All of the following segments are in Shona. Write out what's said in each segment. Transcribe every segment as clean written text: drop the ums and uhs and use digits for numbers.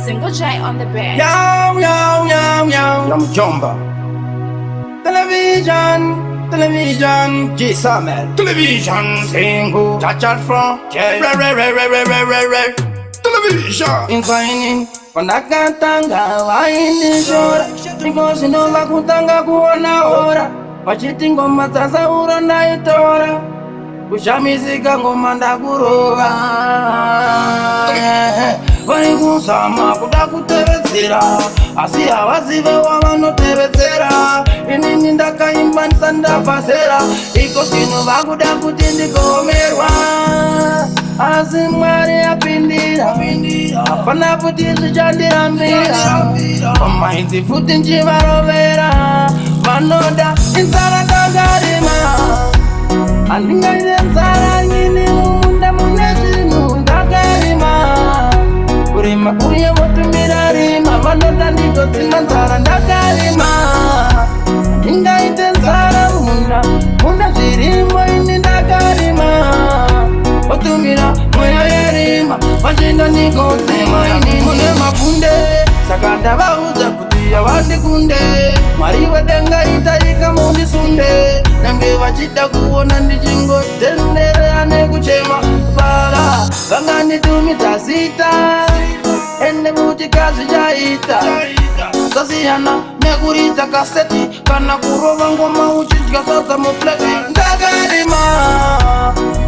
Single J on the beat. Yow, yow, yow, yow. Ya mjomba Television, television, G Samuel television. Single Chacha from J. Re, re, re, re, re, re, re, re. Television. Inquiring. Pandakatanga vaindishora iko zvinova kutanga kuona ora vachiti ngoma dzasaura ndaitora kushamisika ngoma ndakurova vari kuzama kuda kutevedzera asi havazive wavanotevedzera inini ndakaimba ndisandabva zera iko zvino vakuda kuti ndigomerwa asi Mwari apindira hapana futi zvichandirambira pamainzi futi nchivarovera vanoda inzara ndakarima handingaite nzara ini mumunda mune zvinhu ndakarima kurima uye votumira rima vanoda ndigodzima nzara ndakarima handingaite nzara mumunda mune zvirimo ini ndakarima votumira mweya yerima vachinda ndigodzima ini mune mafunde saka ndavaudza kuti havandikunde Mwari wedenga itaika mundisunde nange vachida kuona ndichingotenderera nekuchema vava vanganditumidza zita ende kuti kazvichaita zvasiyana nekuridza kaseti kana kurova ngoma uchidya sadza muplate ndakarima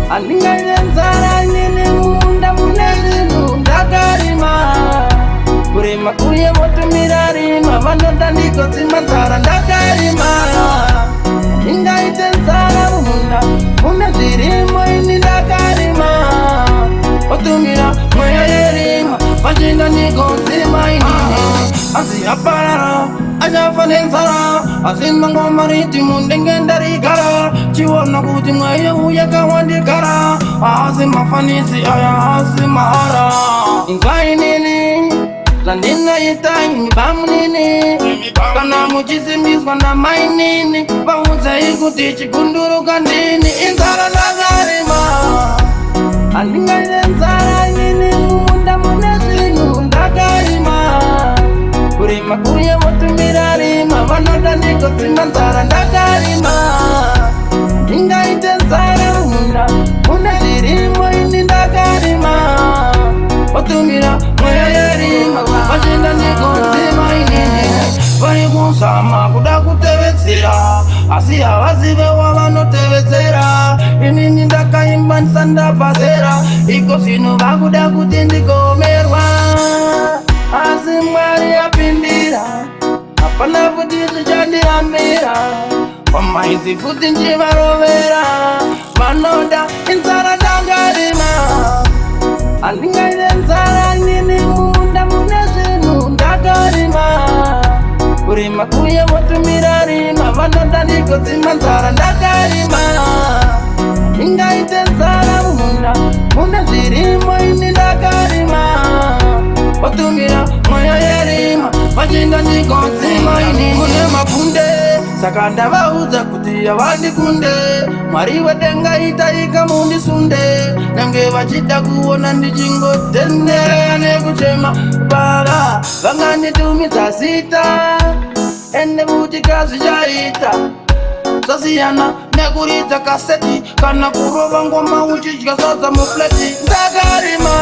handingaite nzara inini mumunda mune zvinhu ndakarima kurima uye votumira rima vanoda ndigodzima nzara ndakarima ingaite nzara mumunda mune zvirimo ini ndakarima votumira mweya yerima vachinda ndigodzima inini asi aparara achafa nenzara asi mangoma riti mundenge ndarigara chiona kuti mweya uyakawandigara asi mafanisi aya asi mahara inzwa inini zvandinoita imi bamunini kana muchisimbiswa namainini vaudzai kuti chigunduruka ndini inzara ndakarima handingaite nzara inini mumunda mune zvinhu ndakarima kurima uye votumira rima vanoda ndigodzima nzara ndakarima ingaite nzara mumunda mune zvirimo ini ndakarima votumira mweya yerima vachinda ndigodzima inini vari kuzama kuda kutevedzera asi havazive wavanotevedzera inini ndakaimba ndisandabva zera iko zvino vakuda kuti ndigomerwa asi Mwari apindira hapana futi zvichandirambira pamaidzi futi nchivarovera vanoda inzara ndakarima handingaite nzara inini mumunda mune zvinhu ndakarima kurima uye votumira rima vanoda ndigodzima nzara ndakarima ingaite nzara mumunda mune zvirimo ini ndakarima votumira mweya yerima vachinda ndigodzima ini mune mafunde saka ndavaudza kuti havandikunde Mwari wedenga itaika mundisunde nange vachida kuona ndichingotenderera nekuchema baba vanganditumidza zita ende kuti kazvichaita zvasiyana nekuridza kaseti kana kurova ngoma uchidya sadza muplate ndakarima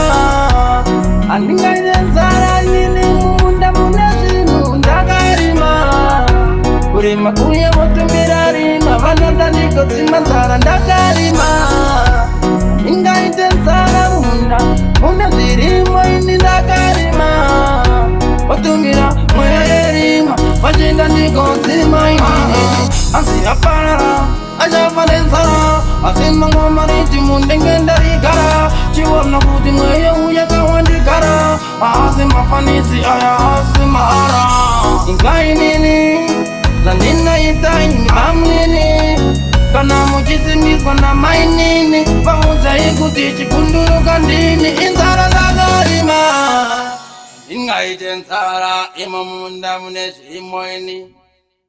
handingaite nzara inini mumunda mune zvinhu ndakarima kurima uye votumira rima vanoda ndigodzima nzara ndakarima ingaite nzara mumunda mune zvirimo ini ndakarima votumira mweya yerima vachinda ndigodzima inini asi aparara achafa nenzara asi mangoma riti mundenge ndarigara chiona kuti mweya uyakawandigara asi mafanisi aya asi mahara inzwa inini zvandinoita imi bamunini kana muchisimbiswa namainini vaudzai kuti chikunduruka ndini inzara ndakarima ingaite nzara imo munda mune zvirimo ini.